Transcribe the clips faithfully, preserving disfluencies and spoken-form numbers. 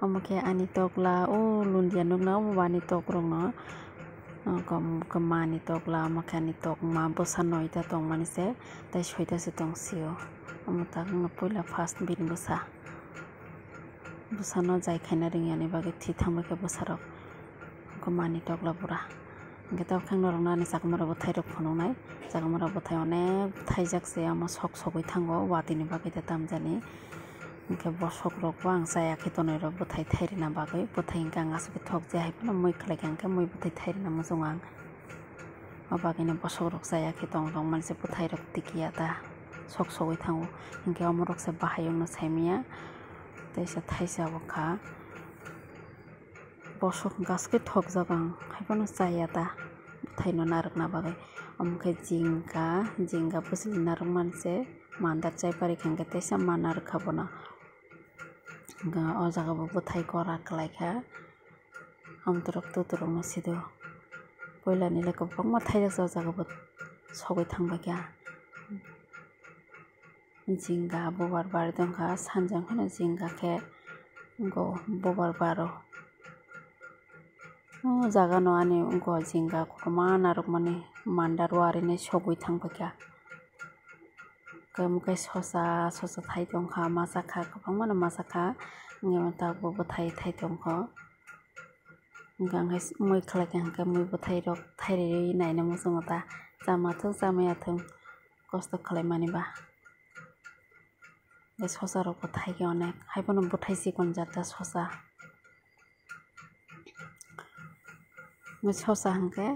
Omo khe ani tokla o lundia nukna omo bo ani tokrokno. Omo khe mani tokla, omo khe ani tokma bwsa noita tongmani se, tei soita se tongsio. Omo tak wngkha puila first bini bwsa. Bwsano jai khaina ringyani bagwi thwi thangbai kha bwsarok. Omo khe mani tokla bura. Hwnkhe tabuk khe norokno ani chakmarok bwthairok phunuknai. Chakmarok bwthai onek bwthaijak se, omo sok sogwi thango, watwini bagwi ta tamjani. Hwnkhe bosokrokbo ang chaya khe tonwi rok bwthai thairina bagwi. Bwthai hwnkhe ang aswk khe thok je hai phano mui khlai kha, hwnkhe mui bwthai thairina muchungo ang. O bagwino bosokrok chaya khe tong tong mani se bwthairok tikiya ta, sok sogwi thango. Hwnkhe omorok se bahai wngno saimanya, teisa thaisa wngkha. Bosok hwnkhe aswk khe thokjak ang, hai phano chaya ta bwthaino narwkna bagwi. Omo khe jingka, jingka bwswlwi narwkmani se mandar chai pari kha, hwnkhe teisa ma narwkha bono. Hwnkhe o jaga bo bwthai kora kwlai kha, amtwrwk twtwrwkno sido. Puilani le kwbangma thaijak, o jaga bo sogwi thangbai kha. Jingga bubar bari tongkha, sanjak phano jingga khe wngkha bubar baro. O jaga no ani wngkha jingga kotorma narwkmani mandar o arini sogwi thangpaikha. Khe omo khe sosa, sosa thai tongkha, masa kha, kwbangmano masa kha, wngya tabuk bo bwthai thai tongkha. Hwnkhe ang khe mui khlai kha, hwnkhe mui bwthairok thairwi naina muchungo ta, chama thung chamaya thung kosto khlaimani ba. Hwnkhe sosa rok bo thai khe onek, hai phano bwthai chikon jat ta sosa. Hwnkhe sosa hwnkhe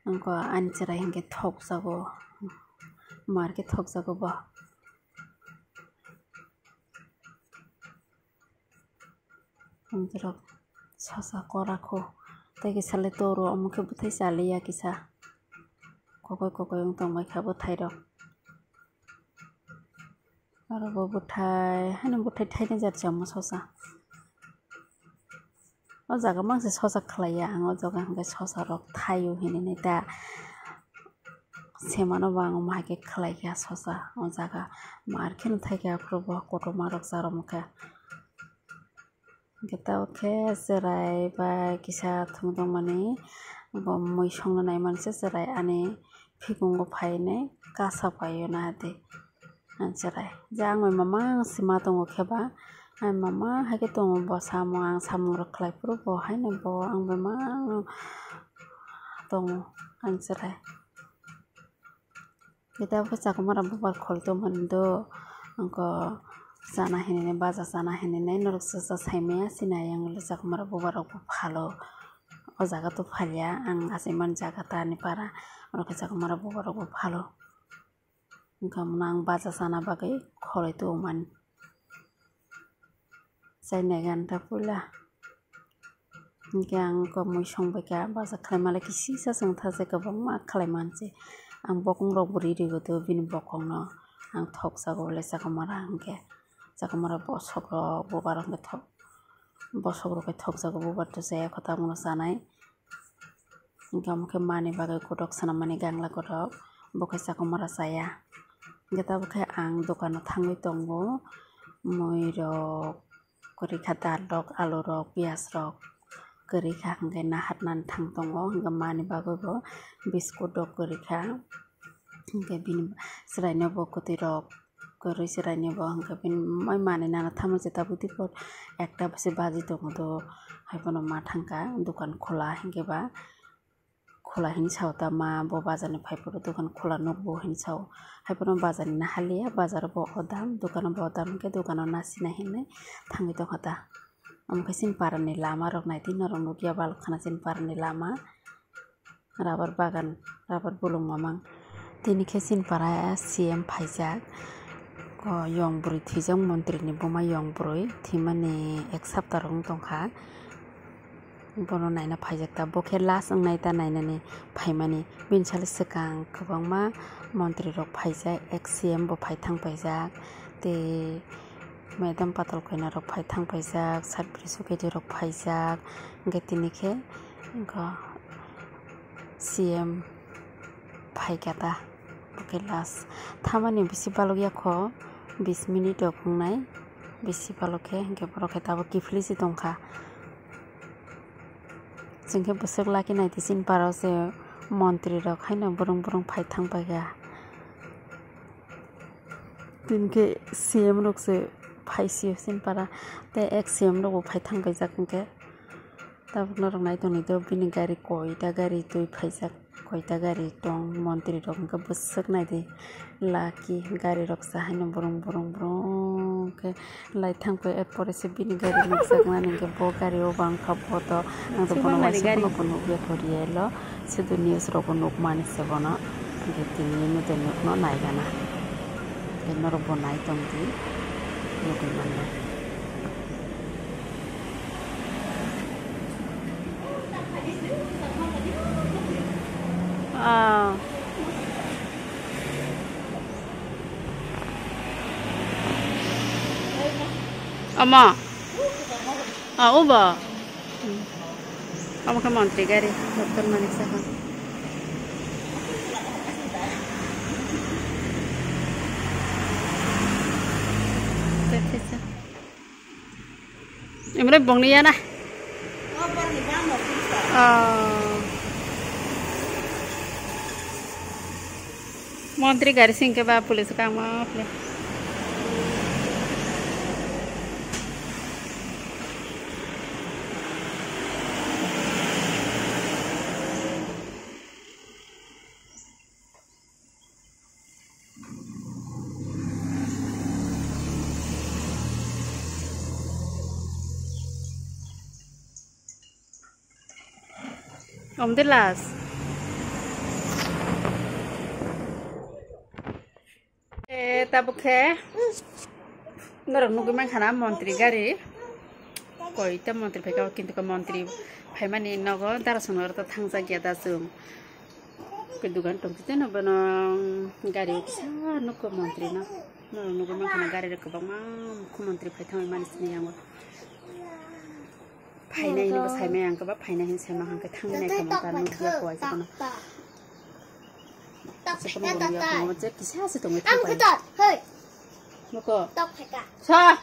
wngkha ani chwrai hwnkhe thokjago, mar khe thokjago bo. Amtwrwk sosa kora kho, tei kisa le toro, omo khe bwthai cha liya kisa, kokoi kokoi wng tongbai kha bwthairok. Aro bo bwthai, haino bwthai thaina jat se omo sosa. O jaga mang se sosa khlaiya ang, o jaga hwnkhe sosa rok thaio hinwi nai ta. Semano bo ang omo hai khe khlai kha sosa o jaga. Mar kheno thai kha aphuru bo kotorma rok cha rwma khe. Hwnkhe tabuk khe chwrai bai kisa thwng tongmani bo mui songna nai mani se chwrai ani phikungo phainai kasa paio na di. Ang chwrai je ang bai mama se ma tongo khe ba, ang mama hai khe tongo bo samung, ang samung rok khlai phuru bo haino bo ang bai ma tongo ang chwrai. Khe tabuk khe chakwmara bubar khol tongmani do, wngkha chana hinwi baja chana hinwi norok se cha saimaya sinai, ang le chakwmara bubar rok bo phalo. O jaga to phalya, ang achaimani jaga ta ani para, oro khe chakwmara bubar rok bo phalo. Wngkha omo no ang baja chana bagwi kholoi tubumani. Chainai ganta puila. Hwnkhe ang wngkha mui songbaikha, baja khlaimale kisisa chwng thachi kwbangma khlaimansi. Ang bokong rokbo ri rigo do bini bokongno. Ang thokjago le chakwmara hwnkhe. Chakwmara bosokrok bubar hwnkhe thok, bosokrok khe thokjago bubar to chaya kho tabukno chanai. Hwnkhe omo khe mani bagwi kotok swnam mani gangla kotok, bo khe chakwmara chaya. Hwnkhe tabuk khe ang dukano thangwi tongo, mui rok, kwrwi kha dal rok, alu rok, piyaj rok kwrwi kha, hwnkhe naharnani thang tongo, hwnkhe mani bagwi bo biscuit rok kwrwi kha, hwnkhe bini chwraino bo kwtwi rok. Kwrwi chwraini bo hwnkhe bini mai manwi nana tamo jeta bwtwi ekta bwse baji tongo do, hai phano ma thangkha dukan khola hinkhe ba khola hinwi sao ta ma bo bazar ni phaiphuru dukan khola nukbo hinwi sao, hai phano bazar ni nahaliya bazar bo odam dukan bo odam hinkhe dukano nasina hinwi thangwi tongkha ta. Omo khe chini para ni lama rok naidi norok nukya balok khana chini para ni lama. Rabar bagan, rabar bolong mamang. Tini khe chini para C M phaijak. O yong bwrwi thwijak, montri ni buma yong bwrwi thwimani ek sapta rok wng tongkha. Bono naina phaijak ta, bo khe last wngnai ta nainani phaimani. Bini salo swkang kwbangma montri rok phaijak, ek C M bo phai thang paijak, tei madam patal koina rok phai thang paijak, sat bwrwi suketi rok phaijak. Hwnkhe tini khe wngkha C M phaikha ta, bo khe last. Thamani bisi balokya kho, bis minute rok wngnai. Bisi phalok khe, hinkhe borok khe tabuk kiphilwi se tongkha. Chwng khe bwswk lucky naidi chini para o se montri rok haino bwrwng bwrwng phai thang paikha. Tini khe C M rok se phai sio chini para, tei ex C M rok bo phai thang paijak hinkhe. Tabuk norok nai tongdi do, bini gari koita gari twi phaijak, koita gari tong, montri rok hinkhe bwswk naidi lucky, gari rok sa haino bwrwng bwrwng bwrwng khe lai thang khe, er pore se bini gari nukjaknani hinkhe bo gari o bangkha photo, ang to bono waisa gari phano bo nukya poriya elo, sudu news rogo nukmani se bono, hinkhe tini nokno naigana, hinkhe norok bo nai tongdi, nugwi mano. Ah. Ama. Ah, uba. Hmm. Omo khe montri gari, Doctor Manik Saha. Tei tei sa. Emre bongni yana. Oh. Montri gari singke ba police kang ma phle. Om de las. E, tabuk khe norok nugwi mankha na montri gari. Koita montri phaikha, kintu khe montri phaimani nogo darasongno oro thangjak ya da chwng. Khe dugan tongkhe teno bono gari o kisa nukho montri no. Norok nugwi mankha na gari rok kwbangma mukho montri phai thangwi mani sini yango. Phainai hinwi bo saimai ang kwbang phainai hinwi saimang hwnkhe thangwi naikha mung ta nukya kuaisa bono. Asa bono bo nukya kuaisa je kisa se tongwi thangbai. Nuko. Sa.